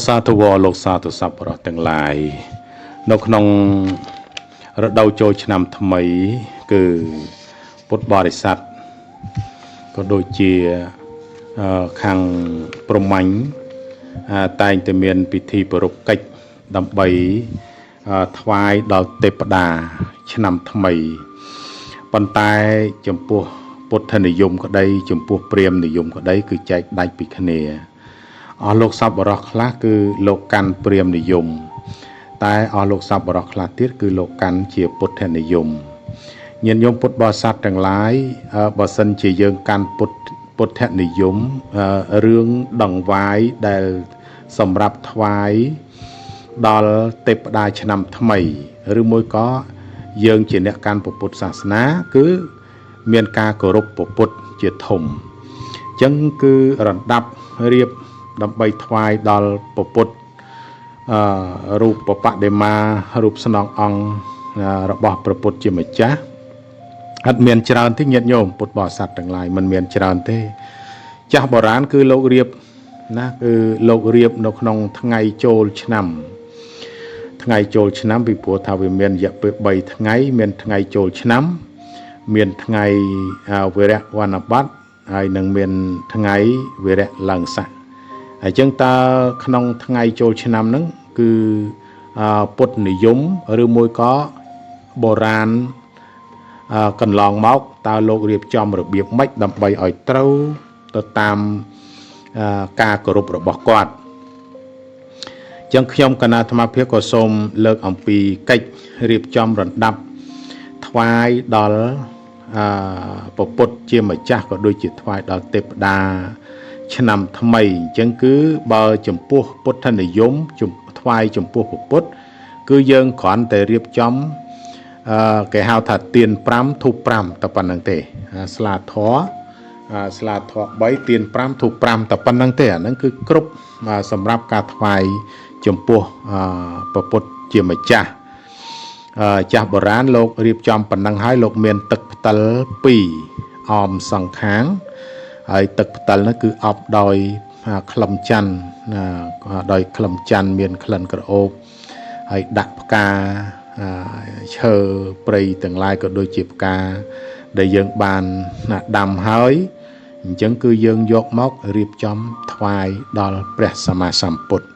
សាធុវលោកសាធុសប្បុរសទាំងឡាយនៅក្នុងរដូវចូលឆ្នាំថ្មីគឺពុទ្ធបរិស័ទក៏ដូចជាខាងព្រហ្មញ្ញតែងតែមានពិធីប្រារព្ធកិច្ចដើម្បីថ្វាយដល់ទេពតាឆ្នាំថ្មីប៉ុន្តែចំពោះពុទ្ធនិយមក្តីចំពោះព្រាហ្មណ៍និយមក្តីគឺចែកដាច់ពីគ្នាអស់លោកសប្បុរសខ្លះគឺលោកកាន់ព្រាហ្មណ៍និយមតែអស់លោកសប្បុរសខ្លះទៀតគឺលោកកាន់ជាពុទ្ធនិយមញាតិញោមពុទ្ធបរិស័ទទាំងឡាយបើសិនជាយើងកាន់ពុទ្ធនិយមរឿងដង្វាយដែលសម្រាប់ថ្វាយដល់ទេពតាឆ្នាំថ្មីឬមួយក៏យើងជាអ្នកកាន់ពុទ្ធសាសនាគឺមានការគោរពពុទ្ធជាធំអញ្ចឹងគឺរណ្ដាប់រៀបដើម្បីថ្វាយដល់ពុទ្ធរូបបដិមារូបស្នងអង្គរបស់ព្រះពុទ្ធជាម្ចាស់អត់មានច្រើនទេញាតិញោមពុទ្ធបរិស័ទទាំងឡាយមិនមានច្រើនទេចាស់បុរាណគឺលោករៀបណាគឺលោករៀបនៅក្នុងថ្ងៃចូលឆ្នាំថ្ងៃចូលឆ្នាំពីព្រោះថាវាមានរយៈពេល3ថ្ងៃមានថ្ងៃចូលឆ្នាំមានថ្ងៃវិរៈវណ្ណបត្តិហើយនឹងមានថ្ងៃវិរៈឡើងស័កអញ្ចឹងតើក្នុងថ្ងៃចូលឆ្នាំហ្នឹងគឺពុទ្ធនិយមឬមួយក៏បុរាណកន្លងមកតើលោករៀបចំរបៀបម៉េចដើម្បីឲ្យត្រូវទៅតាមការគោរពរបស់គាត់អញ្ចឹងខ្ញុំគណៈអាត្មាភាពក៏សូមលើកអំពីកិច្ចរៀបចំរណ្ដាប់ថ្វាយដល់ពុទ្ធជាម្ចាស់ក៏ដូចជាថ្វាយដល់ទេពតាឆ្នាំថ្មីអញ្ចឹងគឺបើចំពោះពុទ្ធនិយមថ្វាយចំពោះពុទ្ធគឺយើងគ្រាន់តែរៀបចំគេហៅថាទៀន5ធូប5តែប៉ុណ្្នឹងទេស្លាធម៌ស្លាធម៌3ទៀន5ធូប5តែប៉ុណ្្នឹងទេអាហ្នឹងគឺគ្រប់សម្រាប់ការថ្វាយចំពោះពុទ្ធជាម្ចាស់ចាស់បុរាណលោករៀបចំប៉ុណ្ណឹងហើយលោកមានទឹកផ្តិល2អមសងខាងហើយទឹកផ្តិលនោះគឺអប់ដោយក្លឹមច័ន្ទដោយក្លឹមច័ន្ទមានក្លិនក្រអូបហើយដាក់ផ្កាឈើព្រៃទាំងឡាយក៏ដូចជាផ្កាដែលយើងបានដាំហើយអញ្ចឹងគឺយើងយកមករៀបចំថ្វាយដល់ព្រះសម្មាសម្ពុទ្ធ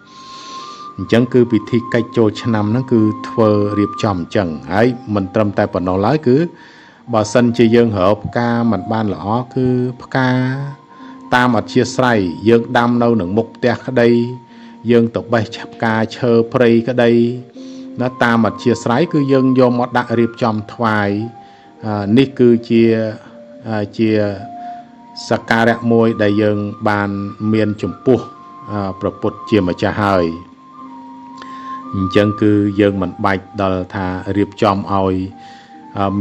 អញ្ចឹងគឺពិធីកិច្ចចូលឆ្នាំហ្នឹងគឺធ្វើរៀបចំអញ្ចឹងហើយមិនត្រឹមតែប៉ុណ្ណោះឡើយគឺបើសិនជាយើងរកផ្កាមិនបានល្អគឺផ្កាតាមអធិស្រ័យយើងដាំនៅនឹងមុខផ្ទះក្តីយើងទៅបេះផ្កាឈើព្រៃក្តីណាតាមអធិស្រ័យគឺយើងយកមកដាក់រៀបចំថ្វាយនេះគឺជាជាសក្ការៈមួយដែលយើងបានមានចំពោះព្រះពុទ្ធជាម្ចាស់ហើយអញ្ចឹងគឺយើងមិនបាច់ដល់ថារៀបចំឲ្យ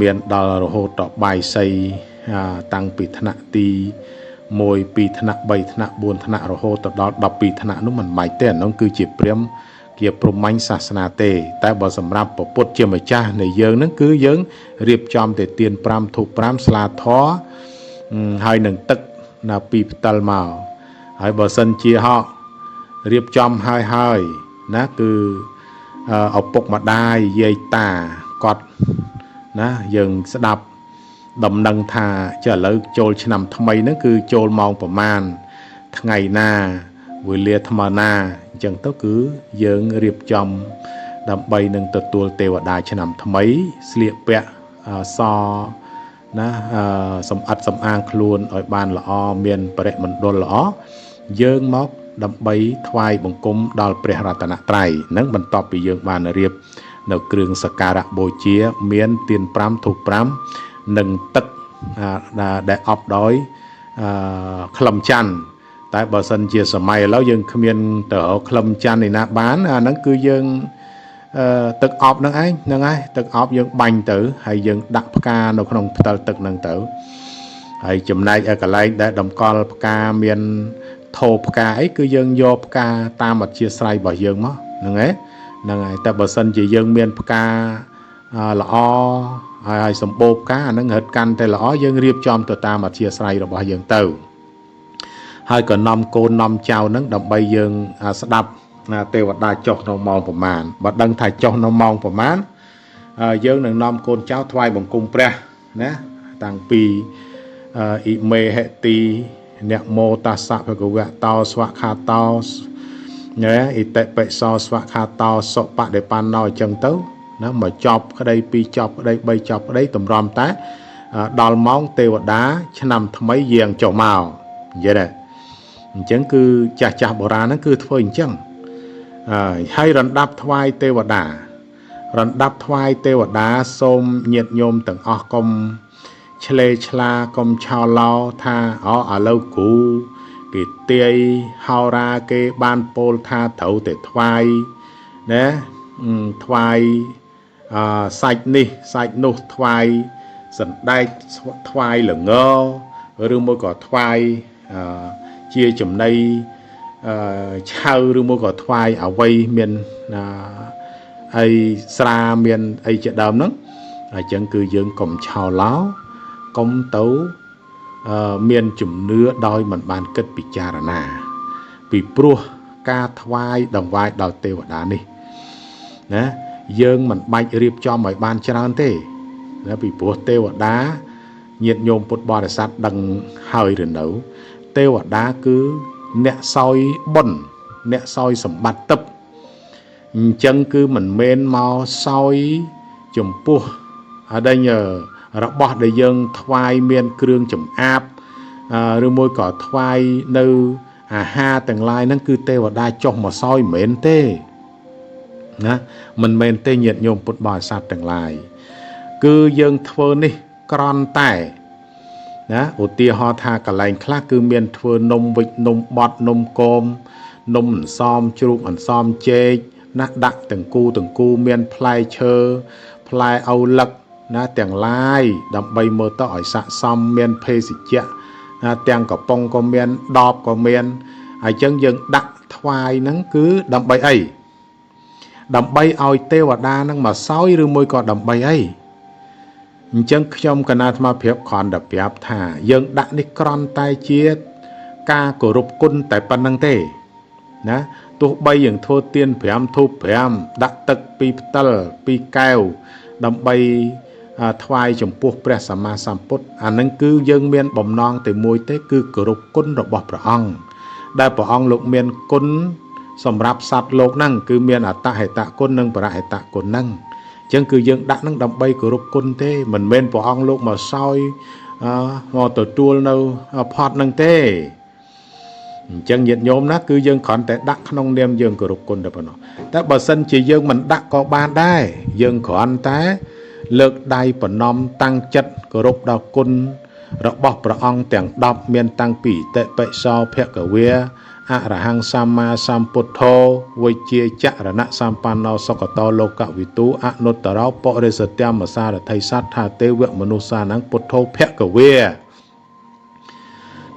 មានដល់រហូតដល់បាយសីតាំងពីថ្នាក់ទី1 2ថ្នាក់3ថ្នាក់4ថ្នាក់រហូតដល់12ថ្នាក់នោះមិនបាច់ទេអានោះគឺជាព្រាហ្មណ៍ជាព្រហ្មញ្ញសាសនាទេតែបើសម្រាប់ពុទ្ធជាម្ចាស់នៃយើងហ្នឹងគឺយើងរៀបចំតែទៀន5ធូប5ស្លាធម៌ហើយនឹងទឹកណាពីផ្តិលមកហើយបើសិនជាហក់រៀបចំហើយហើយណាគឺឪពុកម្ដាយយាយតាគាត់ណាយើងស្ដាប់ដំណឹងថាចុះឥឡូវចូលឆ្នាំថ្មីហ្នឹងគឺចូលម៉ោងប្រមាណថ្ងៃណាវេលាថ្មណាអញ្ចឹងទៅគឺយើងរៀបចំដើម្បីនឹងទទួលទេវតាឆ្នាំថ្មីស្លៀកពាក់សណាសម្អិតសម្អាងខ្លួនឲ្យបានល្អមានបរិមណ្ឌលល្អយើងមកដើម្បីថ្វាយបង្គំដល់ព្រះរតនត្រ័យនឹងបន្ទាប់ពីយើងបានរៀបនៅគ្រឿងសក្ការៈបូជាមានទៀន5ធូប5និងទឹកដែលអប់ដោយក្លឹមច័ន្ទតែបើសិនជាសម័យឥឡូវយើងគ្មានទៅរកក្លឹមច័ន្ទឯណាបានអាហ្នឹងគឺយើងទឹកអប់ហ្នឹងឯងហ្នឹងហើយទឹកអប់យើងបាញ់ទៅហើយយើងដាក់ផ្កានៅក្នុងផ្តិលទឹកហ្នឹងទៅហើយចំណែកឯកន្លែងដែលតម្កល់ផ្កាមានថោផ្កាអីគឺយើងយកផ្កាតាមអធិស្រ័យរបស់យើងមកហ្នឹងឯងហ្នឹងហើយតែបើសិនជាយើងមានផ្កាល្អហើយសម្បូរផ្កាអាហ្នឹងរត់កាន់តែល្អយើងរៀបចំទៅតាមអធិស្រ័យរបស់យើងទៅហើយក៏នាំកូននាំចៅហ្នឹងដើម្បីយើងស្ដាប់ ណាទេវតាចុះនៅម៉ោងប្រមាណបើដឹងថាចុះនៅម៉ោងប្រមាណយើងនឹងនាំកូនចៅថ្វាយបង្គំព្រះណាតាំងពីអ៊ីមេហិទីនមោតាសៈភគវៈតោស្វខាតោណាអ៊ីតិបិសោស្វខាតោសុបដិបណ្ណោអញ្ចឹងទៅណាមកចប់ក្តីពីរចប់ក្តីបីចប់ក្តីតម្រាំតែដល់ម៉ោងទេវតាឆ្នាំថ្មីយាងចុះមកនិយាយដែរអញ្ចឹងគឺចាស់ចាស់បុរាណហ្នឹងគឺធ្វើអញ្ចឹងហើយរណ្ដាប់ថ្វាយទេវតារណ្ដាប់ថ្វាយទេវតាសូមញាតិញោមទាំងអស់កុំឆ្លេឆ្លាកុំឆោឡោថាអូឥឡូវគ្រូគេទាយហោរាគេបានពោលថាត្រូវតែថ្វាយណាថ្វាយសាច់នេះសាច់នោះថ្វាយសណ្ដែកថ្វាយល្ងឬមួយក៏ថ្វាយជាចំណីឆៅឬមួយក៏ថ្វាយអ្វីមានអីស្រាមានអីជាដើមហ្នឹងអញ្ចឹងគឺយើងកុំឆោឡោកុំទៅមានជំនឿដោយមិនបានគិតពិចារណាពីព្រោះការថ្វាយដង្វាយដល់ទេវតានេះណាយើងមិនបាច់រៀបចំឲ្យបានច្រើនទេណាពីព្រោះទេវតាញាតិញោមពុទ្ធបរិស័ទដឹងហើយឬនៅទេវតាគឺអ្នកសោយបុណ្យអ្នកសោយសម្បត្តិទឹកអញ្ចឹងគឺមិនមែនមកសោយចំពោះអដេញរបស់ដែលយើងថ្វាយមានគ្រឿងចម្អាបឬមួយក៏ថ្វាយនៅអាហារទាំងឡាយហ្នឹងគឺទេវតាចុះមកសោយមិនមែនទេណាមិនមែនទេញាតិញោមពុទ្ធបរិស័ទទាំងឡាយគឺយើងធ្វើនេះក្រន់តែណាឧទាហរណ៍ថាកន្លែងខ្លះគឺមានធ្វើនំវិចនំបត់នំគមនំអន្សមជ្រូកអន្សមចេកណាដាក់ទាំងគូទាំងគូមានផ្លែឈើផ្លែឪលឹកណាទាំងឡាយដើម្បីមើលទៅឲ្យស័ក្តិសមមានភេសជ្ជៈណាទាំងកំប៉ុងក៏មានដបក៏មានហើយចឹងយើងដាក់ថ្វាយហ្នឹងគឺដើម្បីអីដើម្បីឲ្យទេវតាហ្នឹងមកសោយឬមួយក៏ដើម្បីអីអញ្ចឹងខ្ញុំកណាអាត្មាប្រាប់គ្រាន់តែប្រាប់ថាយើងដាក់នេះគ្រាន់តែជាការគោរពគុណតែប៉ុណ្្នឹងទេណាទោះបីយើងធ្វើទាន5ធូប5ដាក់ទឹក2ផ្តិល2កែវដើម្បីថ្វាយចំពោះព្រះសម្មាសម្ពុទ្ធអានឹងគឺយើងមានបំណងតែមួយទេគឺគោរពគុណរបស់ព្រះអង្គដែលព្រះអង្គលោកមានគុណសម្រាប់សត្វលោកហ្នឹងគឺមានអតហេតគុណនិងបរហេតគុណហ្នឹងអញ្ចឹងគឺយើងដាក់ហ្នឹងដើម្បីគោរពគុណទេមិនមែនព្រះអង្គលោកមកសោយមកទទួលនៅផតហ្នឹងទេអញ្ចឹងញាតិញោមណាគឺយើងគ្រាន់តែដាក់ក្នុងនាមយើងគោរពគុណតែប៉ុណ្ណោះតែបើសិនជាយើងមិនដាក់ក៏បានដែរយើងគ្រាន់តែលើកដៃប្រណម្យតាំងចិត្តគោរពដល់គុណរបស់ព្រះអង្គទាំង10មានតាំងពីតិបិសោភគវាអរហង្គសម្មាសម្ពុទ្ធោវិជ្ជាចរណៈសម្បណ្ណោសុគតោលោកវិទូអនុត្តរោបរិសធម្មសារថីសត្ថាទេវមនុស្សានំពុទ្ធោភគវា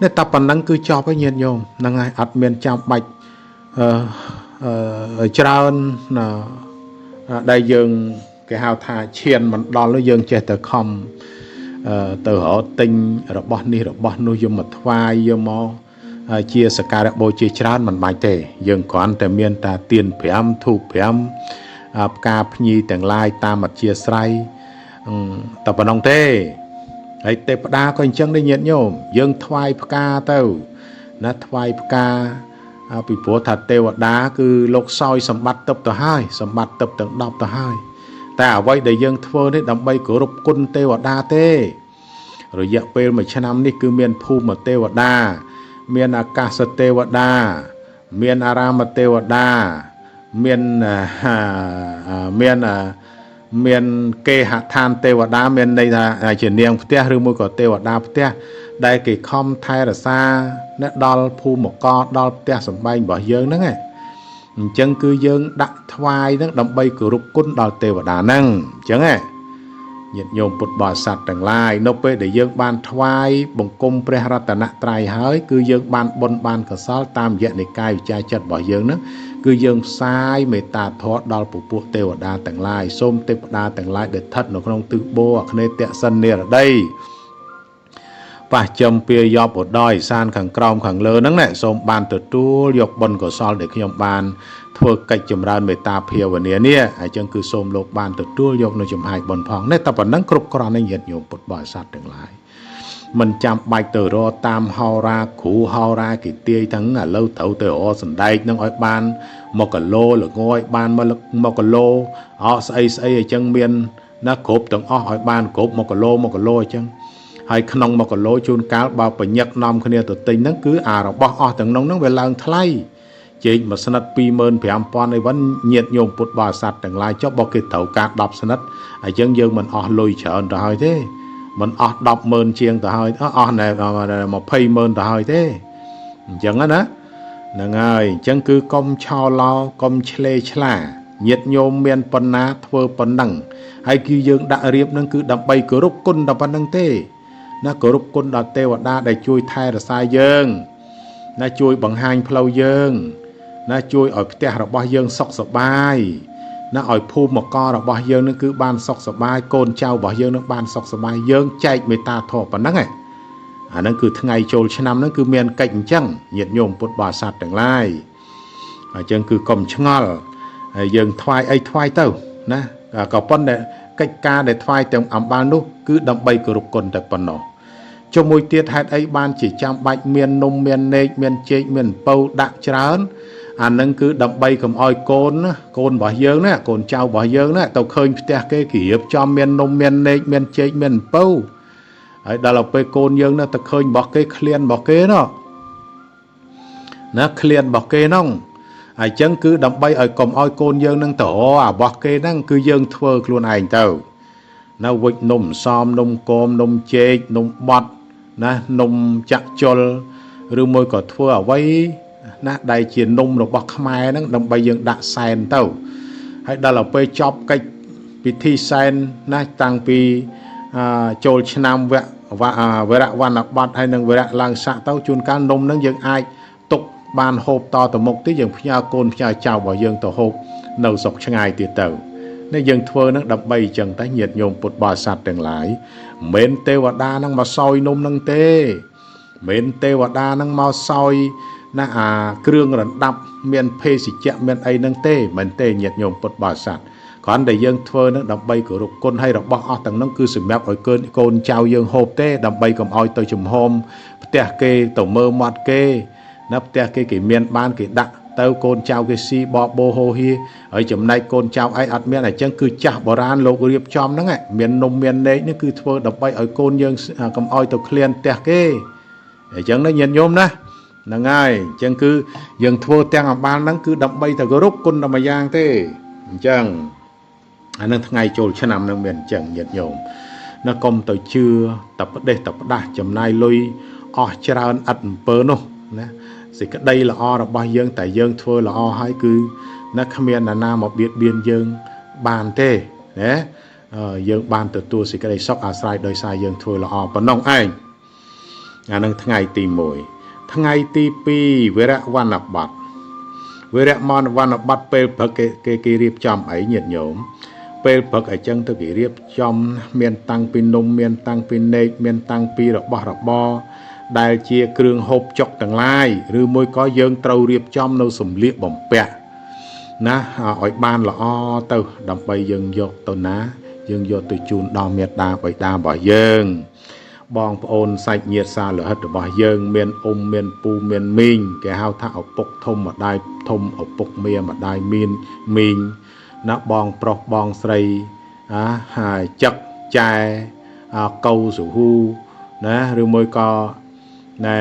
នេះតែប៉ុណ្ណឹងគឺចប់ហើយញាតិញោមហ្នឹងហើយអត់មានចាំបាច់ច្រើនដែលយើងគេហៅថាឈានមិនដល់យើងចេះតែខំទៅរកទិញរបស់នេះរបស់នោះយកមកថ្វាយយកមកជាសក្ការៈបូជាច្រើនមិនបាច់ទេយើងគ្រាន់តែមានតាទាន5ធូប5ផ្កាភ្ញីទាំងឡាយតាមអធ្យាស្រ័យតែប៉ុណ្ណឹងទេហើយទេវតាក៏អញ្ចឹងដែរញាតិញោមយើងថ្វាយផ្កាទៅណាថ្វាយផ្កាពីព្រោះថាទេវតាគឺលោកសោយសម្បត្តិទឹកទៅហើយសម្បត្តិទឹកទាំង10ទៅហើយតែអ្វីដែលយើងធ្វើនេះដើម្បីគោរពគុណទេវតាទេរយៈពេលមួយឆ្នាំនេះគឺមានភូមិទេវតាមានអាកាសទេវតាមានអារាមទេវតាមានមានមានគេហដ្ឋានទេវតាមានន័យថាជានាងផ្ទះឬមួយក៏ទេវតាផ្ទះដែលគេខំថែរក្សាអ្នកដល់ភូមិកដល់ផ្ទះសម្បែងរបស់យើងហ្នឹងឯងអញ្ចឹងគឺយើងដាក់ថ្វាយហ្នឹងដើម្បីគោរពគុណដល់ទេវតាហ្នឹងអញ្ចឹងណាញាតិញោមពុទ្ធបរិស័ទទាំងឡាយនៅពេលដែលយើងបានថ្វាយបង្គំព្រះរតនត្រ័យហើយគឺយើងបានបុណ្យបានកុសលតាមរយៈនៃកាយវិចារចិត្តរបស់យើងហ្នឹងគឺយើងផ្សាយមេត្តាធម៌ដល់ពពួកទេវតាទាំងឡាយសូមទេវតាទាំងឡាយដែលស្ថិតនៅក្នុងទិសបូអាគ្នេយ៍ទសិននិរតី ប៉ះចំពាយបឧត្តរឥសានខាងក្រោមខាងលើហ្នឹងណាសូមបានទទួលយកបុណ្យកុសលដែលខ្ញុំបានធ្វើកិច្ចចម្រើនមេត្តាភាវនានេះអញ្ចឹងគឺសូមលោកបានទទួលយកនៅចំហាយបុណ្យផងនេះតែប៉ុណ្ណឹងគ្រប់គ្រាន់ហើយញាតិញោមពុទ្ធបរិស័ទទាំងឡាយមិនចាំបាច់ទៅរកតាមហោរាគ្រូហោរាគេទាយទាំងឥឡូវត្រូវទៅរកសណ្ដែកនឹងឲ្យបាន1គីឡូល្ងឲ្យបាន1គីឡូអស្អីស្អីអញ្ចឹងមានណាគ្រប់ទាំងអស់ឲ្យបានគ្រប់1គីឡូ1គីឡូអញ្ចឹងហើយក្នុង1គីឡូជួនកាលបើបញ្ញាក់នាំគ្នាទៅទិញហ្នឹងគឺអារបស់អស់ទាំងនោះហ្នឹងវាឡើងថ្លៃជែកមួយស្និត25000អីវិញញាតិញោមពុទ្ធបរិស័ទទាំងឡាយចុះបើគេត្រូវការ10ស្និតអញ្ចឹងយើងមិនអស់លុយច្រើនទៅហើយទេមិនអស់100000ជាងទៅហើយអស់ណែ200,000ទៅហើយទេអញ្ចឹងណាហ្នឹងហើយអញ្ចឹងគឺកុំឆោឡោកុំឆ្លេឆ្លាញាតិញោមមានប៉ុណ្ណាធ្វើប៉ុណ្ណឹងហើយគឺយើងដាក់រៀបនឹងគឺដើម្បីគោរពគុណតែប៉ុណ្្នឹងទេណាគោរពគុណដល់ទេវតាដែលជួយថែរក្សាយើងណាជួយបង្ហាញផ្លូវយើងណាជួយឲ្យផ្ទះរបស់យើងសុខសប្បាយណាឲ្យភូមិករបស់យើងនឹងគឺបានសុខសប្បាយកូនចៅរបស់យើងនឹងបានសុខសប្បាយយើងចែកមេត្តាធម៌ប៉ុណ្ណឹងឯងអាហ្នឹងគឺថ្ងៃចូលឆ្នាំហ្នឹងគឺមានកិច្ចអញ្ចឹងញាតិញោមពុទ្ធបរិស័ទទាំងឡាយអញ្ចឹងគឺកុំឆ្ងល់ហើយយើងថ្វាយអីថ្វាយទៅណាក៏ប៉ុន្តែកិច្ចការដែលថ្វាយទាំងអំបាលនោះគឺដើម្បីគោរពគុណតែប៉ុណ្ណោះជាមួយទៀតហេតុអីបានជាចាំបាច់មាននំមានណែកមានចេកមានអំពៅដាក់ច្រើនអានឹងគឺដើម្បីកុំឲ្យកូនណាកូនរបស់យើងណាកូនចៅរបស់យើងណាទៅឃើញផ្ទះគេគេរៀបចំមាននំមានណែកមានចេកមានអំពៅហើយដល់ទៅពេលកូនយើងណាទៅឃើញរបស់គេឃ្លានរបស់គេណោះណាឃ្លានរបស់គេនោះអញ្ចឹងគឺដើម្បីឲ្យកុំឲ្យកូនយើងនឹងទៅរករបស់គេហ្នឹងគឺយើងធ្វើខ្លួនឯងទៅណាវិចនំសមនំគមនំចេកនំបត់ណានំចាក់ជុលឬមួយក៏ធ្វើអ្វីណាដែលជានំរបស់ខ្មែរហ្នឹងដើម្បីយើងដាក់សែនទៅហើយដល់ទៅពេលចប់កិច្ចពិធីសែនណាតាំងពីចូលឆ្នាំវរៈវណ្ណបត្រហើយនឹងវរៈឡើងស័កទៅជួនកាលនំហ្នឹងយើងអាចទុកបានហូបតទៅមុខទៀតយើងផ្ញើកូនផ្ញើចៅរបស់យើងទៅហូបនៅស្រុកឆ្ងាយទៀតទៅនេះយើងធ្វើនឹងដើម្បីអញ្ចឹងតែញាតិញោមពុទ្ធបរិស័ទទាំងឡាយមិនមែនទេវតានឹងមកសោយនំនឹងទេមិនមែនទេវតានឹងមកសោយណាអាគ្រឿងរណ្ដាប់មានភេសជ្ជៈមានអីនឹងទេមិនទេញាតិញោមពុទ្ធបរិស័ទគ្រាន់តែយើងធ្វើនឹងដើម្បីគោរពគុណហើយរបស់អស់ទាំងនោះគឺសម្រាប់ឲ្យកូនចៅយើងហូបទេដើម្បីកុំឲ្យទៅចំហមផ្ទះគេទៅមើលមាត់គេណាផ្ទះគេគេមានបានគេដាក់ទៅកូនចៅគេស៊ីបបោហោហៀហើយចំណែកកូនចៅឯងអត់មានអញ្ចឹងគឺចាស់បុរាណលោករៀបចំហ្នឹងមាននំមានណែកនេះគឺធ្វើដើម្បីឲ្យកូនយើងកុំឲ្យទៅឃ្លានផ្ទះគេអញ្ចឹងណាញាតិញោមណាហ្នឹងហើយអញ្ចឹងគឺយើងធ្វើទាំងអំបាលហ្នឹងគឺដើម្បីតែគោរពគុណតែមួយយ៉ាងទេអញ្ចឹងអានឹងថ្ងៃចូលឆ្នាំហ្នឹងមានអញ្ចឹងញាតិញោមណាកុំទៅជឿតែផ្ដេសតែផ្ដាស់ចំណាយលុយអស់ច្រើនឥតអំពើនោះណាសេចក្តីល្អរបស់យើងតែយើងធ្វើល្អហើយគឺណាគ្មានណាណាមកបៀតបៀនយើងបានទេណាយើងបានទទួលសេចក្តីសុខអាស្រ័យដោយសារយើងធ្វើល្អប៉ុណ្ណឹងឯងអានឹងថ្ងៃទី1ថ្ងៃទី2វរៈវណ្ណបត្រវរៈមនវណ្ណបត្រពេលព្រឹកគេគេរៀបចំអីញាតិញោមពេលព្រឹកអញ្ចឹងទៅគេរៀបចំមានតាំងពីនំមានតាំងពីណែកមានតាំងពីរបស់របរដែលជាគ្រឿងហូបចុកទាំងឡាយឬមួយក៏យើងត្រូវរៀបចំនៅសម្លៀកបំពាក់ណាឲ្យបានល្អទៅដើម្បីយើងយកទៅណាយើងយកទៅជូនដល់មេដាបិតារបស់យើងបងប្អូនសាច់ញាតិសាលោហិតរបស់យើងមានអ៊ំមានពូមានមីងគេហៅថាឪពុកធំម្ដាយធំឪពុកមាម្ដាយមានមីងណាបងប្រុសបងស្រីអាហើយចឹកចែកៅស៊ូហ៊ូណាឬមួយក៏ណែ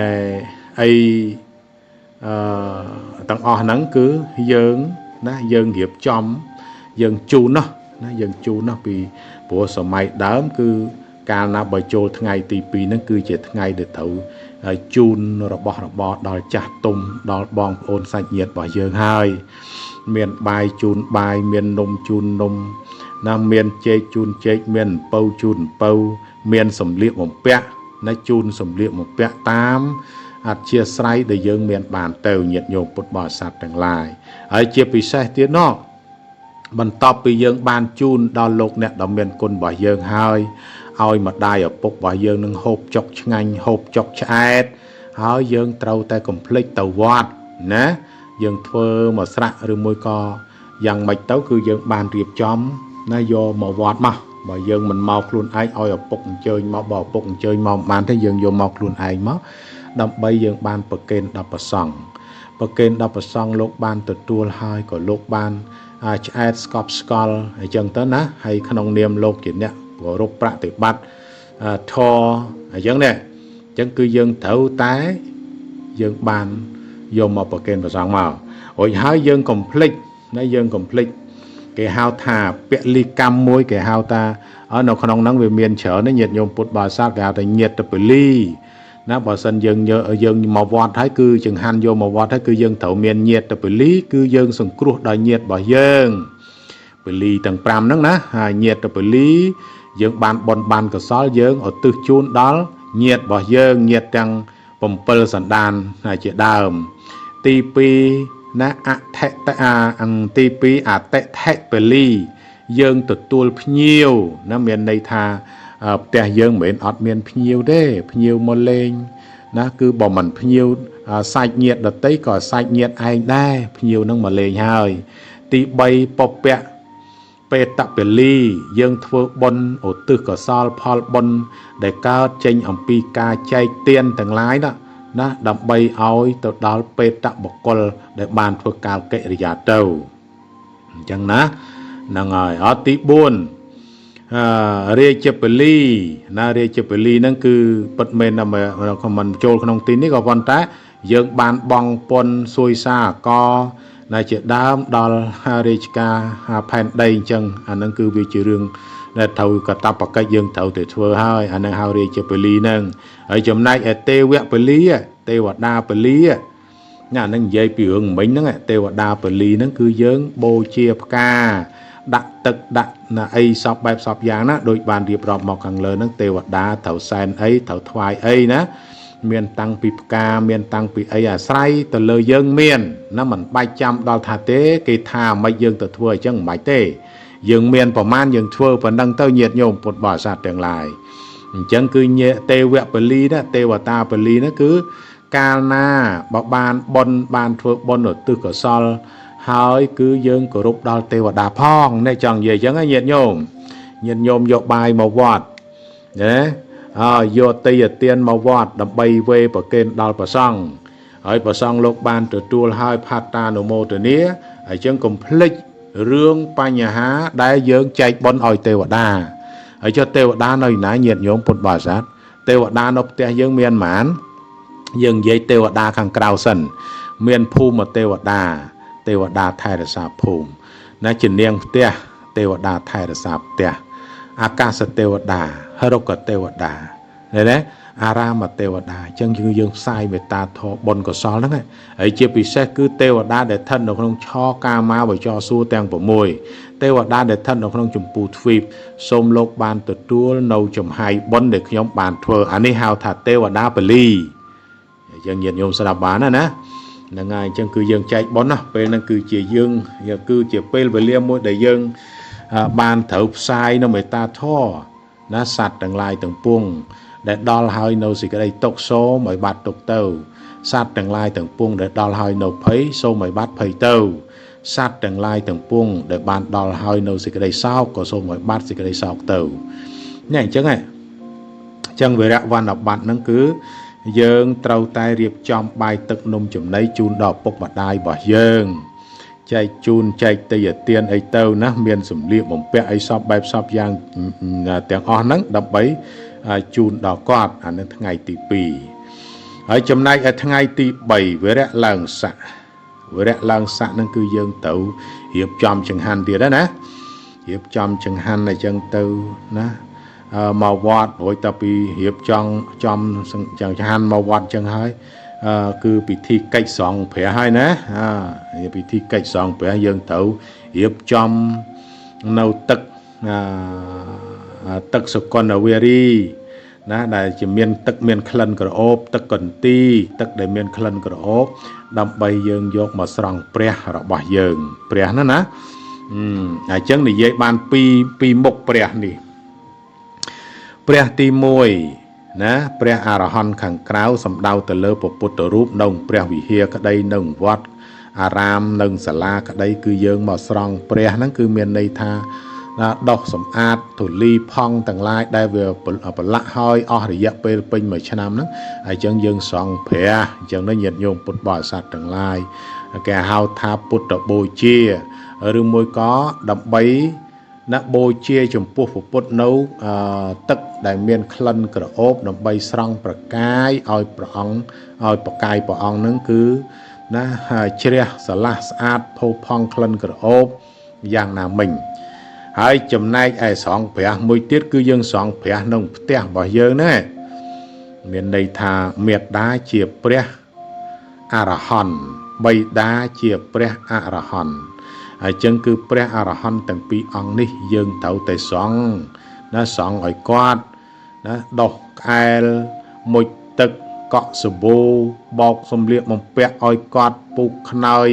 អីទាំងអស់ហ្នឹងគឺយើងណាយើងរៀបចំយើងជូនណាណាយើងជូនណាពីព្រោះសម័យដើមគឺកាលណាបើចូលថ្ងៃទី2ហ្នឹងគឺជាថ្ងៃដែលត្រូវជូនរបស់របរដល់ចាស់ទុំដល់បងប្អូនសាច់ញាតិរបស់យើងហើយមានបាយជូនបាយមាននំជូននំណាមានចេកជូនចេកមានអំពៅជូនអំពៅមានសម្លៀកបំពាក់ណាជូនសម្លៀកបំពាក់តាមអធិស្រ័យដែលយើងមានបានទៅញាតិញោមពុទ្ធបរិស័ទទាំងឡាយហើយជាពិសេសទៀតណោះបន្ទាប់ពីយើងបានជូនដល់លោកអ្នកដ៏មានគុណរបស់យើងហើយ ឲ្យម្ដាយឪពុករបស់យើងនឹងហូបចុកឆ្ងាញ់ហូបចុកឆ្អែតហើយយើងត្រូវតែកុំភ្លេចទៅវត្តណាយើងធ្វើមកស្រាក់ឬមួយក៏យ៉ាងម៉េចទៅគឺយើងបានរៀបចំណាយកមកវត្តមកបើយើងមិនមកខ្លួនឯងឲ្យឪពុកអញ្ជើញមកបើឪពុកអញ្ជើញមកមិនបានទេយើងយកមកខ្លួនឯងមកដើម្បីយើងបានប្រគេនដល់ព្រះសង្ឃប្រគេនដល់ព្រះសង្ឃលោកបានទទួលហើយក៏លោកបានឆ្អែតស្កប់ស្កល់អញ្ចឹងទៅណាហើយក្នុងនាមលោកជាអ្នកគោរពប្រតិបត្តិធម៌អញ្ចឹងនេះអញ្ចឹងគឺយើងត្រូវតែយើងបានយកមកប្រគេនព្រះសង្ឃមករួចហើយយើងកុំភ្លេចណាយើងកុំភ្លេចគេហៅថាពលិកម្មមួយគេហៅថានៅក្នុងហ្នឹងវាមានច្រើនណាញាតិញោមពុទ្ធបរិស័ទគេហៅថាញាតិពលីណាបើសិនយើងយើងមកវត្តហើយគឺចង្ហាន់យកមកវត្តហើយគឺយើងត្រូវមានញាតិពលីគឺយើងសង្គ្រោះដល់ញាតិរបស់យើងពលីទាំង5ហ្នឹងណាហើយញាតិពលីយើងបានបុណ្យបានកុសលយើងឧទ្ទិសជូនដល់ញាតិរបស់យើងញាតិទាំង7សន្តានជាដើមទី2ណាអថិតអាអង្គទី2អតិថិពលីយើងទទួលភ្ញៀវណាមានន័យថាផ្ទះយើងមិនមែនអត់មានភ្ញៀវទេភ្ញៀវមកលេងណាគឺបើមិនភ្ញៀវសាច់ញាតិដតីក៏សាច់ញាតិឯងដែរភ្ញៀវនឹងមកលេងហើយទី3ពពៈបេតពលីយើងធ្វើបុណ្យឧទ្ទិសកុសលផលបុណ្យដែលកើតចេញអំពីការចែកទានទាំងឡាយណាដើម្បីឲ្យទៅដល់បេតបុគ្គលដែលបានធ្វើកាលកិរិយាទៅអញ្ចឹងណាហ្នឹងហើយអត់ទី4រាជពលីណារាជពលីហ្នឹងគឺពិតមែនណាមិនចូលក្នុងទីនេះក៏ប៉ុន្តែយើងបានបង់ពន្ធសួយសារអកណាជាដើមដល់រាជការផែនដីអញ្ចឹងអាហ្នឹងគឺវាជារឿងដែលត្រូវកតបកិច្ចយើងត្រូវតែធ្វើហើយអាហ្នឹងហៅរាជពលីហ្នឹងហើយចំណែកឯទេវពលីទេវតាពលីណាហ្នឹងនិយាយពីរឿងមិញហ្នឹងទេវតាពលីហ្នឹងគឺយើងបូជាផ្កាដាក់ទឹកដាក់ណាអីសពបែបសពយ៉ាងណាដូចបានរៀបរាប់មកខាងលើហ្នឹងទេវតាត្រូវសែនអីត្រូវថ្វាយអីណាមានតាំងពីផ្កាមានតាំងពីអីអាស្រ័យទៅលើយើងមានណាមិនបាច់ចាំដល់ថាទេគេថាមិនយើងទៅធ្វើអញ្ចឹងមិនបាច់ទេយើងមានប្រមាណយើងធ្វើប៉ុណ្ណឹងទៅញាតិញោមពុទ្ធបរិស័ទទាំងឡាយអញ្ចឹងគឺញាទេវពលីណាទេវតាពលីណាគឺកាលណាបើបានបុណ្យបានធ្វើបុណ្យឧទ្ទិសកុសលហើយគឺយើងគោរពដល់ទេវតាផងនេះចង់និយាយអញ្ចឹងញាតិញោមញាតិញោមយកបាយមកវត្តណាហើយយកទេយទានមកវត្តដើម្បីវេប្រគេនដល់ព្រះសង្ឃហើយព្រះសង្ឃលោកបានទទួលហើយផាតានុមោទនាអញ្ចឹងកុំភ្លេចរឿងបញ្ហាដែលយើងចែកបុណ្យឲ្យទេវតាហើយចុះទេវតានៅណាញាតិញោមពុទ្ធបរិស័ទទេវតានៅផ្ទះយើងមានប៉ុន្មានយើងនិយាយទេវតាខាងក្រៅសិនមានភូមិទេវតាទេវតាថែរក្សាភូមិណាជានាងផ្ទះទេវតាថែរក្សាផ្ទះអាកាសទេវតាហរុកទេវតាឃើញទេអារាមទេវតាអញ្ចឹងគឺយើងផ្សាយមេត្តាធម៌បុណ្យកុសលហ្នឹងហើយជាពិសេសគឺទេវតាដែលស្ថិតនៅក្នុងឆកាមាវចរសួគ៌ទាំង6ទេវតាដែលស្ថិតនៅក្នុងចម្ពោះទ្វីបសូមលោកបានទទួលនៅចំហាយបុណ្យដែលខ្ញុំបានធ្វើអានេះហៅថាទេវតាពលីយើងញាតិញោមស្ដាប់បានណាហ្នឹងហើយអញ្ចឹងគឺយើងចែកបុណ្យណាពេលហ្នឹងគឺជាយើងគឺជាពេលវេលាមួយដែលយើងបានត្រូវផ្សាយនៅមេត្តាធម៌ណាសត្វទាំងឡាយទាំងពួងដែលដល់ហើយនៅសេចក្តីទុក្ខសូមឲ្យបាត់ទុក្ខទៅសត្វទាំងឡាយទាំងពួងដែលដល់ហើយនៅភ័យសូមឲ្យបាត់ភ័យទៅសត្វទាំងឡាយទាំងពួងដែលបានដល់ហើយនៅសេចក្តីសោកក៏សូមឲ្យបាត់សេចក្តីសោកទៅនេះអញ្ចឹងហ៎អញ្ចឹងវិរៈវណ្ណបត្តិហ្នឹងគឺយើងត្រូវតែរៀបចំបាយទឹកនំចំណីជូនដល់ឪពុកម្ដាយរបស់យើងចែកជូនចែកទេយទានអីទៅណាមានសម្លៀកបំពាក់អីសពបែបសពយ៉ាងទាំងអស់ហ្នឹងដើម្បីជូនដល់គាត់អានឹងថ្ងៃទី2ហើយចំណែកឯថ្ងៃទី3វិរៈឡើងស័កវិរៈឡើងស័កហ្នឹងគឺយើងត្រូវរៀបចំចង្ហាន់ទៀតណារៀបចំចង្ហាន់អញ្ចឹងទៅណាមកវត្តរួចទៅពីរៀបចំចំចង្ហាន់មកវត្តអញ្ចឹងហើយគឺពិធីកិច្ចសង្ឃព្រះហើយណាពិធីកិច្ចសង្ឃព្រះយើងត្រូវរៀបចំនៅទឹកទឹកសុគន្ធវេរីណាដែលជាមានទឹកមានក្លិនក្រអូបទឹកកន្ទីទឹកដែលមានក្លិនក្រអូបដើម្បីយើងយកមកស្រង់ព្រះរបស់យើងព្រះហ្នឹងណាអញ្ចឹងនិយាយបានពីរមុខព្រះនេះ ព្រះទី1ណាព្រះអរហន្តខាងក្រៅសំដៅទៅលើព្រះពុទ្ធរូបនៅព្រះវិហារក្តីនៅវត្តអារាមនិងសាលាក្តីគឺយើងមកស្រង់ព្រះហ្នឹងគឺមានន័យថាដោះសម្អាតធូលីផង់ទាំងឡាយដែលវាប្រឡាក់ហើយអស់រយៈពេលពេញមួយឆ្នាំហ្នឹងហើយអញ្ចឹងយើងស្រង់ព្រះអញ្ចឹងនេះញាតិញោមពុទ្ធបរិស័ទទាំងឡាយគេហៅថាពុទ្ធបូជាឬមួយក៏ដើម្បីណាបូជាចំពោះព្រះពុទ្ធនៅទឹកដែលមានក្លិនក្រអូបដើម្បីស្រង់ប្រកាយឲ្យព្រះអង្គឲ្យប្រកាយព្រះអង្គហ្នឹងគឺណាជ្រះស្រឡះស្អាតផូរផង់ក្លិនក្រអូបយ៉ាងណាមិញហើយចំណែកឯស្រង់ព្រះមួយទៀតគឺយើងស្រង់ព្រះក្នុងផ្ទះរបស់យើងណាមានន័យថាមេត្តាជាព្រះអរហន្តបិតាជាព្រះអរហន្តហើយចឹងគឺព្រះអរហន្តទាំងពីរអង្គនេះយើងត្រូវតែស្រង់ណាស្រង់ឲ្យគាត់ណាដោះក្អែលមុជទឹកកក់សាប៊ូបោកសម្លៀកបំពាក់ឲ្យគាត់ពូកខ្នើយ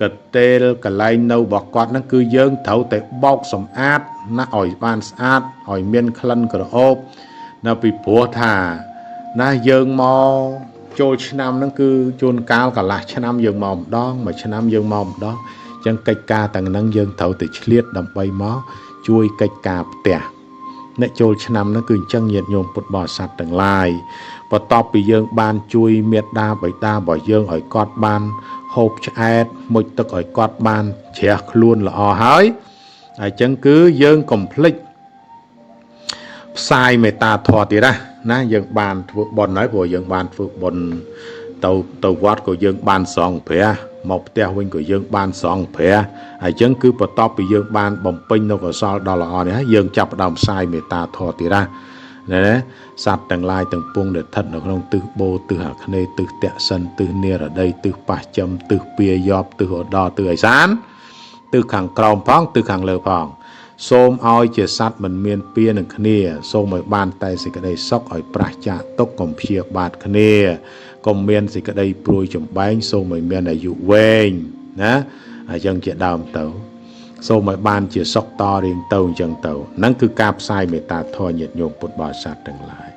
កតេលកន្លែងនៅរបស់គាត់ហ្នឹងគឺយើងត្រូវតែបោកសម្អាតណាឲ្យបានស្អាតឲ្យមានក្លិនក្រអូបណាពីព្រោះថាណាយើងមកចូលឆ្នាំហ្នឹងគឺជួនកាលកន្លះឆ្នាំយើងមកម្ដងមួយឆ្នាំយើងមកម្ដងចឹងកិច្ចការទាំងហ្នឹងយើងត្រូវតែឆ្លៀតដើម្បីមកជួយកិច្ចការផ្ទះអ្នកចូលឆ្នាំហ្នឹងគឺអញ្ចឹងញាតិញោមពុទ្ធបរិស័ទទាំងឡាយបន្ទាប់ពីយើងបានជួយមេត្តាបិតារបស់យើងឲ្យគាត់បានហូបឆ្អែតមុជទឹកឲ្យគាត់បានជ្រះខ្លួនល្អហើយអញ្ចឹងគឺយើងកុំភ្លេចផ្សាយមេត្តាធម៌ទៀតណាយើងបានធ្វើបុណ្យហើយព្រោះយើងបានធ្វើបុណ្យទៅវត្តក៏យើងបានស្រង់ព្រះមកផ្ទះវិញក៏យើងបានស្រង់ព្រះហើយអញ្ចឹងគឺបន្ទាប់ពីយើងបានបំពេញនូវកុសលដ៏ល្អនេះហើយយើងចាប់ផ្ដើមផ្សាយមេត្តាធម៌ទៀតណាសត្វទាំងឡាយទាំងពួងដែលស្ថិតនៅក្នុងទិសបូទិសអាគ្នេយ៍ទិសតសិនទិសនិរដីទិសប៉ះចំទិសពាយបទិសឧត្តរទិសឦសានទិសខាងក្រោមផងទិសខាងលើផងសូមឲ្យជាសត្វមិនមានពៀនឹងគ្នាសូមឲ្យបានតែសេចក្តីសុខឲ្យប្រះចាកទុក្ខកុំព្យាបាទគ្នាកុំមានសេចក្តីព្រួយចំបែងសូមឲ្យមានអាយុវែងណាអញ្ចឹងជាដើមទៅសូមឲ្យបានជាសុខតរៀងទៅអញ្ចឹងទៅហ្នឹងគឺការផ្សាយមេត្តាធម៌ញាតិញោមពុទ្ធបរិស័ទទាំងឡាយ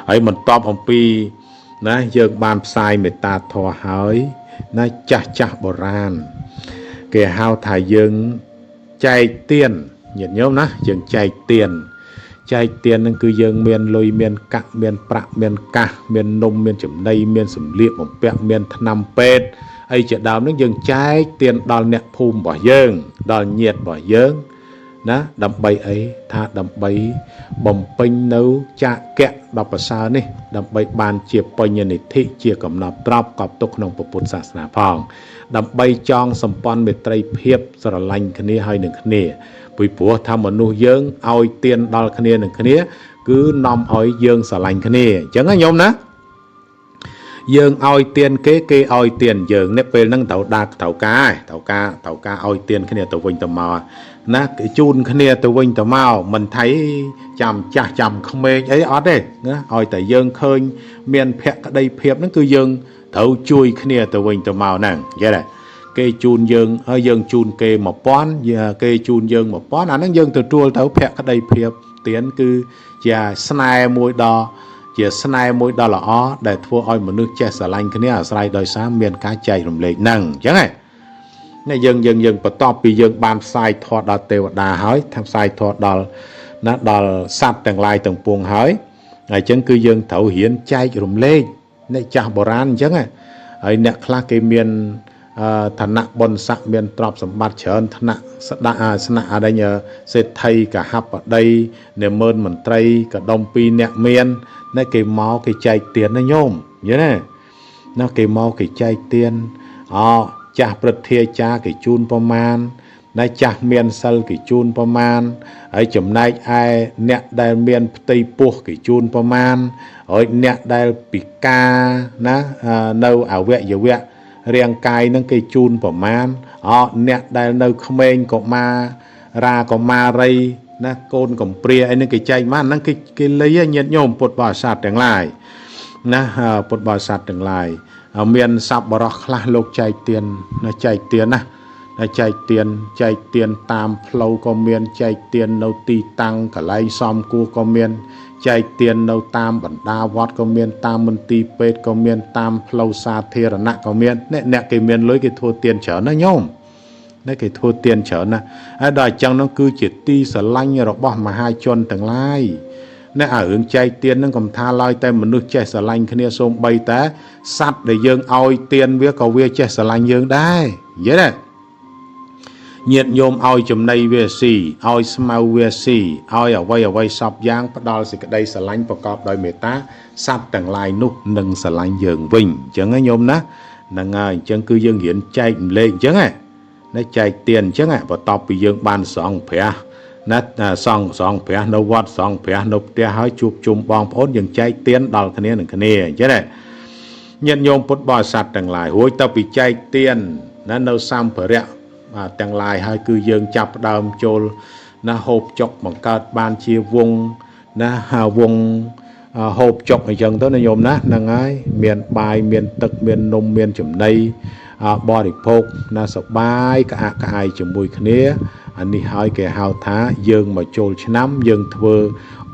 ហើយបន្ទាប់អំពីណាយើងបានផ្សាយមេត្តាធម៌ហើយណាចាស់ចាស់បុរាណគេហៅថាយើងចែកទានញាតិញោមណាយើងចែកទានចែកទានហ្នឹងគឺយើងមានលុយមានកាក់មានប្រាក់មានកាសមាននំមានចំណីមានសម្លៀកបំពាក់មានថ្នាំពេទ្យអីជាដើមហ្នឹងយើងចែកទានដល់អ្នកភូមិរបស់យើងដល់ញាតិរបស់យើងណាដើម្បីអីថាដើម្បីបំពេញនៅចាកៈដ៏ប្រសើរនេះដើម្បីបានជាបញ្ញនិធិជាកំណត់ទ្រព្យកប់ទុកក្នុងពុទ្ធសាសនាផងដើម្បីចងសម្ព័ន្ធមេត្រីភាពស្រឡាញ់គ្នាហើយនឹងគ្នាពីព្រោះថាមនុស្សយើងឲ្យទានដល់គ្នានឹងគ្នាគឺនាំឲ្យយើងស្រឡាញ់គ្នាអញ្ចឹងណាញោមណាយើងឲ្យទានគេគេឲ្យទានយើងនេះពេលហ្នឹងត្រូវដាក់ត្រូវការត្រូវការត្រូវការឲ្យទានគ្នាទៅវិញទៅមកណាគេជូនគ្នាទៅវិញទៅមកមិនថៃចាំចាស់ចាំក្មេងអីអត់ទេណាឲ្យតែយើងឃើញមានភក្តីភាពហ្នឹងគឺយើងត្រូវជួយគ្នាទៅវិញទៅមកហ្នឹងយល់ទេគេជូនយើងហើយយើងជូនគេ1000គេជូនយើង1000អាហ្នឹងយើងទទួលទៅភក្តីភាពទានគឺជាស្នេហ៍មួយដ៏ជាស្នេហ៍មួយដ៏ល្អដែលធ្វើឲ្យមនុស្សចេះស្រឡាញ់គ្នាអាស្រ័យដោយសារមានការចែករំលែកហ្នឹងអញ្ចឹងណានេះយើងយើងយើងបន្ទាប់ពីយើងបានផ្សាយធម៌ដល់ទេវតាហើយថាផ្សាយធម៌ដល់ណាដល់សត្វទាំងឡាយទាំងពួងហើយអញ្ចឹងគឺយើងត្រូវរៀនចែករំលែកអ្នកចាស់បុរាណអញ្ចឹងហើយអ្នកខ្លះគេមានឋានៈបុណ្យស័ក្តិមានទ្រព្យសម្បត្តិច្រើនឋានៈស្ដេចស្នាក់អរិញសេដ្ឋីកហបតីនាម៉ឺនមន្ត្រីកដុំពីរអ្នកមានណាគេមកគេចែកទានណាញោមយល់ទេណាគេមកគេចែកទានអចាស់ព្រឹទ្ធាចារ្យគេជូនប្រមាណណាចាស់មានសិលគេជូនប្រមាណហើយចំណែកឯអ្នកដែលមានផ្ទៃពោះគេជូនប្រមាណហើយអ្នកដែលពិការណានៅអវយវៈរាងកាយនឹងគេជូនប្រមាណអអ្នកដែលនៅក្មេងកុមារាកុមារីណាកូនកំព្រាអីនឹងគេចែកមកហ្នឹងគេលៃញាតិញោមពុទ្ធបរិស័ទទាំងឡាយណាពុទ្ធបរិស័ទទាំងឡាយមានសប្បុរសខ្លះលោកចែកទានណាចែកទានណា ចែកទានចែកទានតាមផ្លូវក៏មានចែកទាននៅទីតាំងកន្លែងសំគួរក៏មានចែកទាននៅតាមបណ្ដាវត្តក៏មានតាមមន្ទីរពេទ្យក៏មានតាមផ្លូវសាធារណៈក៏មានអ្នកគេមានលុយគេធ្វើទានច្រើនណាញោមនេះគេធ្វើទានច្រើនណាស់ហើយដល់អញ្ចឹងនោះគឺជាទីស្រឡាញ់របស់មហាជនទាំងឡាយអ្នកអារឿងចែកទាននឹងកុំថាឡើយតែមនុស្សចេះស្រឡាញ់គ្នាសូម្បីតែសត្វដែលយើងឲ្យទានវាក៏វាចេះស្រឡាញ់យើងដែរនិយាយទេញាតិញោមឲ្យចំណីវាស៊ីឲ្យស្មៅវាស៊ីឲ្យអ្វីអ្វីសពយ៉ាងផ្ដល់សេចក្តីស្រឡាញ់ប្រកបដោយមេត្តាសត្វទាំងឡាយនោះនឹងស្រឡាញ់យើងវិញអញ្ចឹងណាញោមណាហ្នឹងហើយអញ្ចឹងគឺយើងរៀនចែកម្លែកអញ្ចឹងណាចែកទានអញ្ចឹងបន្ទាប់ពីយើងបានសង់ព្រះណាសង់ព្រះនៅវត្តសង់ព្រះនៅផ្ទះហើយជួបជុំបងប្អូនយើងចែកទានដល់គ្នានឹងគ្នាអញ្ចឹងណាញាតិញោមពុទ្ធបរិស័ទទាំងឡាយរួចទៅពីចែកទានណានៅសម្ភារៈទាំងឡាយហើយគឺយើងចាប់ផ្ដើមចូលណាហូបចុកបង្កើតបានជាវងណាវងហូបចុកអញ្ចឹងទៅណាញោមណាហ្នឹងហើយមានបាយមានទឹកមាននំមានចំណីបរិភោគណាសបាយក្អាកក្អាយជាមួយគ្នាអានេះហើយគេហៅថាយើងមកចូលឆ្នាំយើងធ្វើ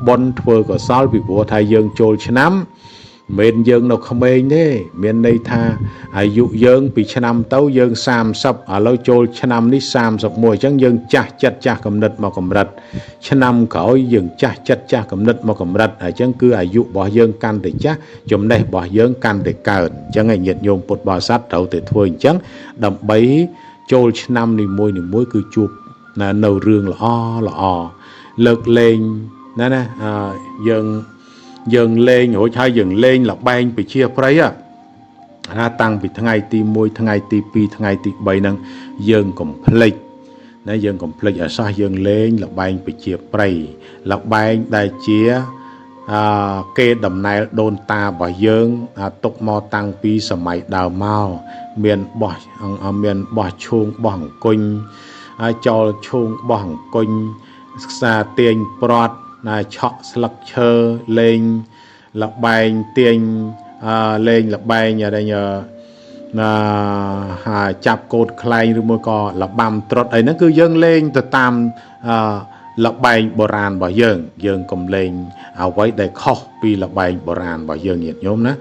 បុណ្យធ្វើកុសលពីព្រោះថាយើងចូលឆ្នាំមិនយើងនៅក្មេងទេមានន័យថាអាយុយើងពីឆ្នាំទៅយើង30ឥឡូវចូលឆ្នាំនេះ31អញ្ចឹងយើងចាស់ចិត្តចាស់កំណត់មកកម្រិតឆ្នាំក្រោយយើងចាស់ចិត្តចាស់កំណត់មកកម្រិតអញ្ចឹងគឺអាយុរបស់យើងកាន់តែចាស់ចំណេះរបស់យើងកាន់តែកើនអញ្ចឹងឯញាតិញោមពុទ្ធបរិស័ទត្រូវតែធ្វើអញ្ចឹងដើម្បីចូលឆ្នាំនីមួយៗគឺជួបនៅរឿងល្អល្អលើកលែងណាណាយើងលេងរួចហើយយើងលេងលបែងពជាប្រិយណាតាំងពីថ្ងៃទី1ថ្ងៃទី2ថ្ងៃទី3ហ្នឹងយើងកុំភ្លេចណាយើងកុំភ្លេចឲ្យសោះយើងលេងលបែងពជាប្រិយលបែងដែលជាគេដំណែលដូនតារបស់យើងទុកមកតាំងពីសម័យដើមមកមានបោះមានបោះឈូងបោះអង្គុញចោលឈូងបោះអង្គុញខ្សាទាញប្រត់ណាឆក់ស្លឹកឈើលេងលបែងទាញលេងលបែងអីណាចាប់កូតខ្លែងឬមួយក៏លបាំត្រុតអីហ្នឹងគឺយើងលេងទៅតាមលបែងបុរាណរបស់យើងយើងកុំលេងអ្វីដែលខុសពីលបែងបុរាណរបស់យើងញាតិញោមណា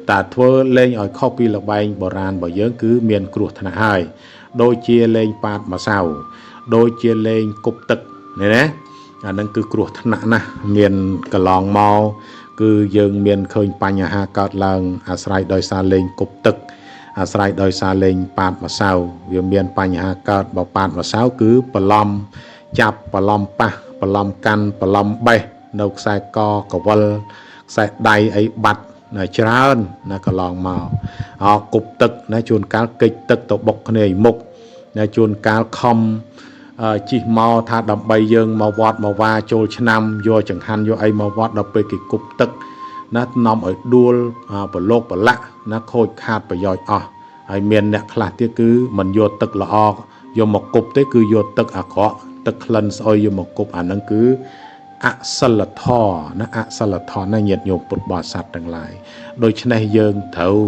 តែធ្វើលេងឲ្យខុសពីលបែងបុរាណរបស់យើងគឺមានគ្រោះថ្នាក់ហើយដូចជាលេងប៉ាតម្សៅដូចជាលេងគប់ទឹកនេះណាអានឹងគឺគ្រោះថ្នាក់ណាស់មានកន្លងមកគឺយើងមានឃើញបញ្ហាកើតឡើងអាស្រ័យដោយសារលេងគប់ទឹកអាស្រ័យដោយសារលេងប៉ាតម្សៅវាមានបញ្ហាកើតបើប៉ាតម្សៅគឺបន្លំចាប់បន្លំប៉ះបន្លំកាន់បន្លំបេះនៅខ្សែកកវលខ្សែដៃអីបាត់ណាច្រើនណាកន្លងមកអគប់ទឹកណាជួនកាលកិច្ចទឹកទៅបុកគ្នាឯមុខណាជួនកាលខំជិះមកថាដើម្បីយើងមកវត្តមកវាចូលឆ្នាំយកចង្ហាន់យកអីមកវត្តដល់ពេលគេគប់ទឹកណានាំឲ្យដួលប្រឡោកប្រឡាក់ណាខូចខាតប្រយោជន៍អស់ហើយមានអ្នកខ្លះទៀតគឺមិនយកទឹកល្អយកមកគប់ទេគឺយកទឹកអាក្រក់ទឹកក្លិនស្អុយយកមកគប់អាហ្នឹងគឺអសិលធម៌ណាអសិលធម៌ណាញាតិញោមពុទ្ធបរិស័ទទាំងឡាយដូច្នេះយើងត្រូវ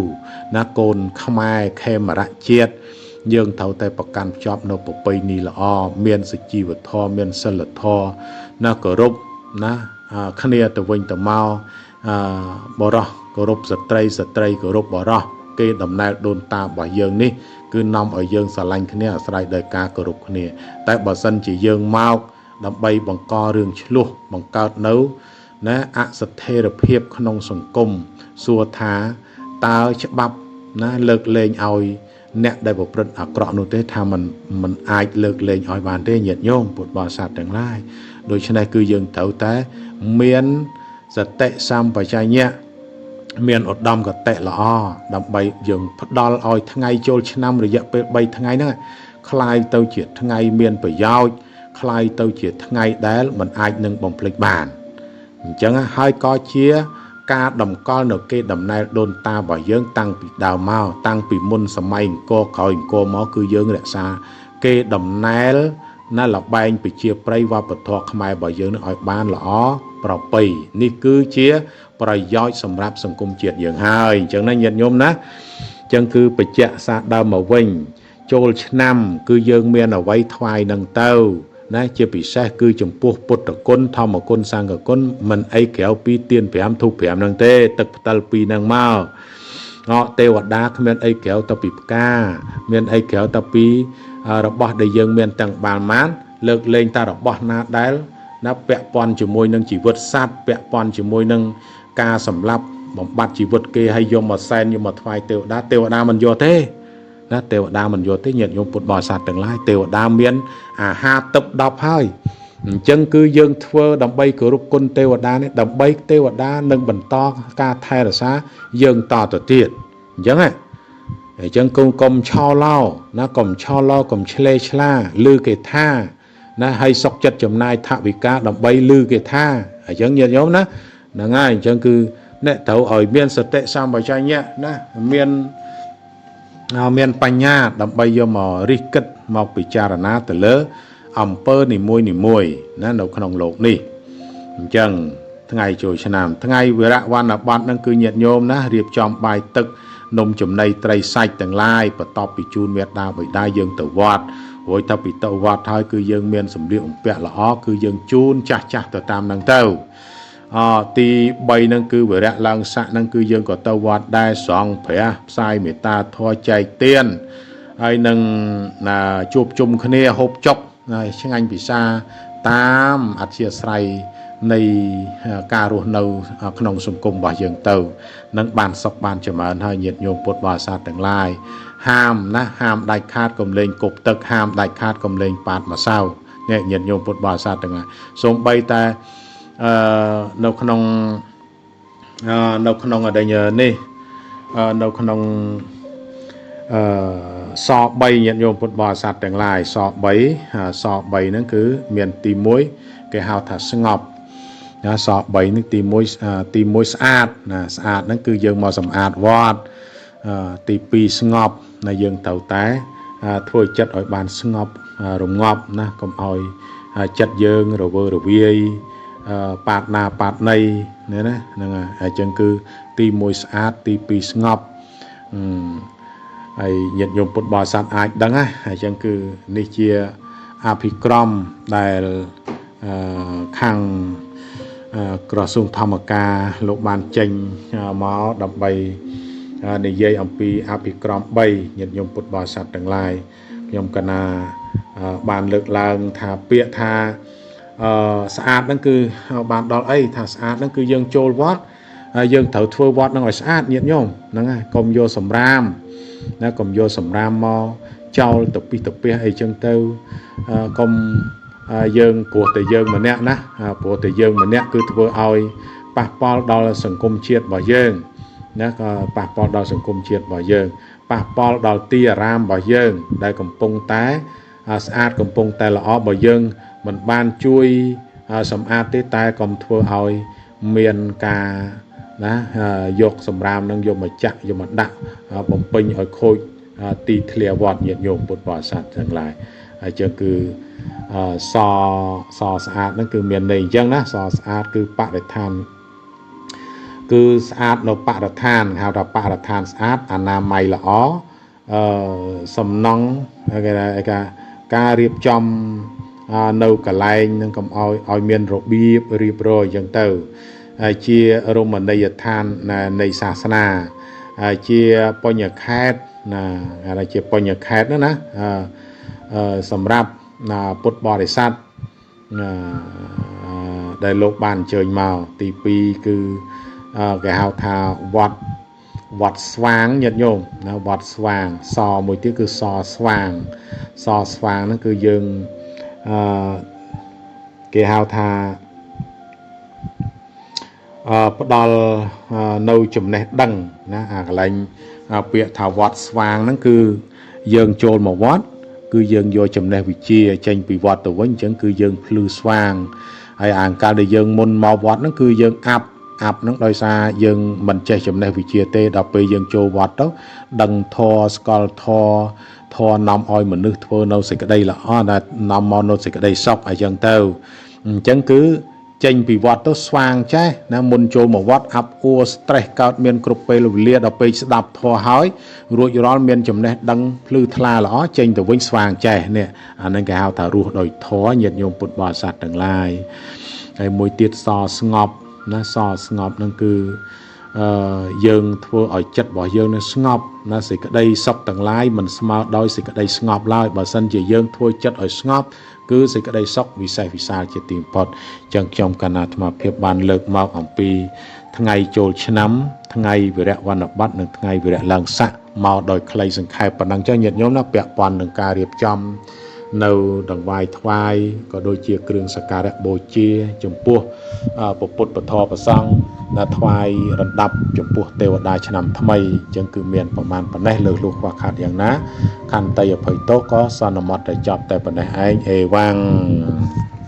ណាកូនខ្មែរខេមរៈជាតិយើងត្រូវតែប្រកាន់ភ្ជាប់នៅប្រពៃណីល្អមានសុជីវធម៌មានសិលធម៌ណាគោរពណាគ្នាទៅវិញទៅមកបរោះគោរពស្ត្រីស្ត្រីគោរពបរោះគេដំណែលដូនតារបស់យើងនេះគឺនាំឲ្យយើងស្រឡាញ់គ្នាអាស្រ័យដោយការគោរពគ្នាតែបើសិនជាយើងមកដើម្បីបង្ករឿងឆ្លោះបង្កើតនៅណាអស្ថិរភាពក្នុងសង្គមសួរថាតើច្បាប់ណាលើកលែងឲ្យអ្នកដែលប្រព្រឹត្តអាក្រក់នោះទេថាមិនអាចលើកលែងឲ្យបានទេញាតិញោមពុទ្ធបរិស័ទទាំងឡាយដូច្នេះគឺយើងត្រូវតែមានសតិសម្បជញ្ញៈមានឧត្តមគតិល្អដើម្បីយើងផ្ដល់ឲ្យថ្ងៃចូលឆ្នាំរយៈពេល3ថ្ងៃហ្នឹងคล้ายទៅជាថ្ងៃមានប្រយោជន៍คล้ายទៅជាថ្ងៃដែលមិនអាចនឹងបំភ្លេចបានអញ្ចឹងហើយក៏ជាការតម្កល់នៅគេដំណែលដូនតារបស់យើងតាំងពីដើមមកតាំងពីមុនសម័យអង្គរក្រោយអង្គរមកគឺយើងរក្សាគេដំណែលណាលបែងប្រជាប្រិយវប្បធម៌ខ្មែររបស់យើងនឹងឲ្យបានល្អប្រពៃនេះគឺជាប្រយោជន៍សម្រាប់សង្គមជាតិយើងហើយអញ្ចឹងណាញាតិញោមណាអញ្ចឹងគឺបញ្ជាក់សារដើមមកវិញ ចូលឆ្នាំគឺយើងមានអ្វីថ្វាយនឹងទៅណាជាពិសេសគឺចំពោះពុទ្ធគុណធម្មគុណសង្ឃគុណមិនអីក្រៅពីទៀន5ធូប5ហ្នឹងទេទឹកផ្តិល2ហ្នឹងមកអទេវតាគ្មានអីក្រៅទៅពីផ្កាមានអីក្រៅទៅពីរបស់ដែលយើងមានទាំងបាល់ម៉ានលើកលែងតែរបស់ណាដែលណាពាក់ព័ន្ធជាមួយនឹងជីវិតសត្វពាក់ព័ន្ធជាមួយនឹងការសម្លាប់បំបត្តិជីវិតគេហើយយកមកសែនយកមកថ្វាយទេវតាទេវតាមិនយកទេណាទេវតាមិនយកទេញាតិញោមពុទ្ធបរិស័ទទាំងឡាយទេវតាមានអាហារទឹក10ហើយអញ្ចឹងគឺយើងធ្វើដើម្បីគោរពគុណទេវតានេះដើម្បីទេវតានឹងបន្តការថែរក្សាយើងតទៅទៀតអញ្ចឹងហ៎អញ្ចឹងកុំឆោឡោណាកុំឆោឡោកុំឆ្លេឆ្លាឮគេថាណាហើយសុកចិត្តចំណាយថវិកាដើម្បីឮគេថាអញ្ចឹងញាតិញោមណាហ្នឹងហើយអញ្ចឹងគឺអ្នកត្រូវឲ្យមានសតិសម្បជញ្ញៈណាមានបញ្ញាដើម្បីយកមករិះគិតមកពិចារណាទៅលើអំពើនីមួយនីមួយណានៅក្នុងលោកនេះអញ្ចឹងថ្ងៃចូលឆ្នាំថ្ងៃវិរៈវណ្ណបត្រហ្នឹងគឺញាតិញោមណារៀបចំបាយទឹកនំចំណីត្រីសាច់ទាំងឡាយបន្ទាប់ពីជូនមេដាបិតាយើងទៅវត្តរួចទៅពីទៅវត្តហើយគឺយើងមានសម្លៀកបំពាក់ល្អគឺយើងជូនចាស់ចាស់ទៅតាមហ្នឹងទៅទី3ហ្នឹងគឺវិរៈឡើងស័កហ្នឹងគឺយើងក៏ទៅវត្តដែរស្រង់ព្រះផ្សាយមេត្តាធម៌ចែកទានហើយនឹងជួបជុំគ្នាហូបចុកហើយឆ្ងាញ់ពិសាតាមអធិស្ស្រ័យនៃការរស់នៅក្នុងសង្គមរបស់យើងទៅនឹងបានសុខបានចម្រើនហើយញាតិញោមពុទ្ធបរិស័ទទាំងឡាយហាមណាហាមដាច់ខាតកុំលេងគប់ទឹកហាមដាច់ខាតកុំលេងប៉ាតម្សៅនេះញាតិញោមពុទ្ធបរិស័ទទាំងឡាយសូម្បីតែនៅក្នុងអីនេះនៅក្នុងស3ញាតិញោមពុទ្ធបរិស័ទទាំងឡាយស3ស3ហ្នឹងគឺមានទី1គេហៅថាស្ងប់ណាស3នេះទី1ស្អាតណាស្អាតហ្នឹងគឺយើងមកសម្អាតវត្តទី2ស្ងប់ណាយើងត្រូវតែធ្វើចិត្តឲ្យបានស្ងប់រងាប់ណាកុំឲ្យចិត្តយើងរវើរវាយប៉ាតណាប៉ាតណីនេះណាហ្នឹងហើយអញ្ចឹងគឺទី1ស្អាតទី2ស្ងប់ហើយញាតិញោមពុទ្ធបរិស័ទអាចដឹងណាអញ្ចឹងគឺនេះជាអភិក្រមដែលខាងក្រសួងធម្មការលោកបានចេញមកដើម្បីនិយាយអំពីអភិក្រម3ញាតិញោមពុទ្ធបរិស័ទទាំងឡាយខ្ញុំកណាបានលើកឡើងថាពាក្យថាស្អាតហ្នឹងគឺបានដល់អីថាស្អាតហ្នឹងគឺយើងចូលវត្តយើងត្រូវធ្វើវត្តហ្នឹងឲ្យស្អាតញាតិញោមហ្នឹងហើយកុំយកសម្រាមណាកុំយកសម្រាមមកចោលទៅពីទៅពះអីចឹងទៅកុំយើងព្រោះតែយើងម្នាក់ណាព្រោះតែយើងម្នាក់គឺធ្វើឲ្យប៉ះពាល់ដល់សង្គមជាតិរបស់យើងណាក៏ប៉ះពាល់ដល់សង្គមជាតិរបស់យើងប៉ះពាល់ដល់ទីអារាមរបស់យើងដែលកំពុងតែស្អាតកំពុងតែល្អបើយើងមិនបានជួយសម្អាតទេតែកុំធ្វើឲ្យមានការណាយកសម្រាមនឹងយកមកចាក់យកមកដាក់បំពេញឲ្យខូចទីធ្លាវត្តញាតិញោមពុទ្ធបរិស័ទទាំងឡាយហើយចឹងគឺសស្អាតហ្នឹងគឺមានន័យអញ្ចឹងណាសស្អាតគឺបរិស្ថានគឺស្អាតនៅបរិស្ថានហៅថាបរិស្ថានស្អាតអនាម័យល្អសំណង់គេថាការរៀបចំនៅកន្លែងនឹងកុំឲ្យមានរបៀបរៀបរយអញ្ចឹងទៅហើយជារមណីយដ្ឋាននៃសាសនាជាបញ្ញខេតណាគេជាបញ្ញខេតហ្នឹងណាសម្រាប់ពុទ្ធបរិស័ទដែលលោកបានអញ្ជើញមកទី2គឺគេហៅថាវត្តស្វាងញាតិញោមណាវត្តស្វាងសមួយទៀតគឺសស្វាងសស្វាងហ្នឹងគឺយើងគេហៅថាផ្ដល់នៅចំណេះដឹងណាអាកន្លែងពាក្យថាវត្តស្វាងហ្នឹងគឺយើងចូលមកវត្តគឺយើងយកចំណេះវិជ្ជាចេញពីវត្តទៅវិញអញ្ចឹងគឺយើងភ្លឺស្វាងហើយអាកាលដែលយើងមុនមកវត្តហ្នឹងគឺយើងអាប់ហ្នឹងដោយសារយើងមិនចេះចំណេះវិជ្ជាទេដល់ពេលយើងចូលវត្តទៅដឹងធម៌ស្គាល់ធម៌ធម៌នាំឲ្យមនុស្សធ្វើនៅសេចក្តីល្អដែលនាំមកនៅសេចក្តីសុខអញ្ចឹងទៅអញ្ចឹងគឺ ចេញពីវត្តទៅស្វាងចេះណា មុនចូលមកវត្តអាប់អួរ stress កើតមានគ្រប់ពេលវេលា ដល់ពេលស្ដាប់ធម៌ហើយរួចរាល់មានចំណេះដឹងភ្លឺថ្លាល្អ ចេញទៅវិញស្វាងចេះ។ នេះអានឹងគេហៅថារស់ដោយធម៌ ញាតិញោមពុទ្ធបរិស័ទទាំងឡាយ។ ហើយមួយទៀតសស្ងប់ណា សស្ងប់នឹងគឺអឺយើងធ្វើឲ្យចិត្តរបស់យើងនឹងស្ងប់ណា។ សេចក្តីសុខទាំងឡាយមិនស្មើដោយសេចក្តីស្ងប់ឡើយ។ បើសិនជាយើងធ្វើចិត្តឲ្យស្ងប់ គឺសេចក្តីសុខវិសេសវិសាលជាទីបំផុត។ ចឹងខ្ញុំកណ្ណាអាត្មាភាពបានលើកមកអំពីថ្ងៃចូលឆ្នាំ ថ្ងៃវិរៈវណ្ណបត្រ និងថ្ងៃវិរៈឡើងស័កមកដោយខ្លីសង្ខេបប៉ុណ្ណឹងចុះញាតិញោមណា ពាក់ព័ន្ធនឹងការរៀបចំនៅដង្វាយថ្វាយ ក៏ដូចជាគ្រឿងសក្ការៈបូជាចំពោះពពុទ្ធពធប្រសង្ឃ ណា ថ្វាយរណ្ដាប់ចំពោះទេវតាឆ្នាំថ្មី។ អញ្ចឹងគឺមានប្រមាណប៉ុណ្ណេះ លើសលួសខ្វះខាតយ៉ាងណា ខន្តីអភ័យទោស ក៏សន្មត់តែចប់តែប៉ុណ្ណេះឯង។ អេវ៉ាំង។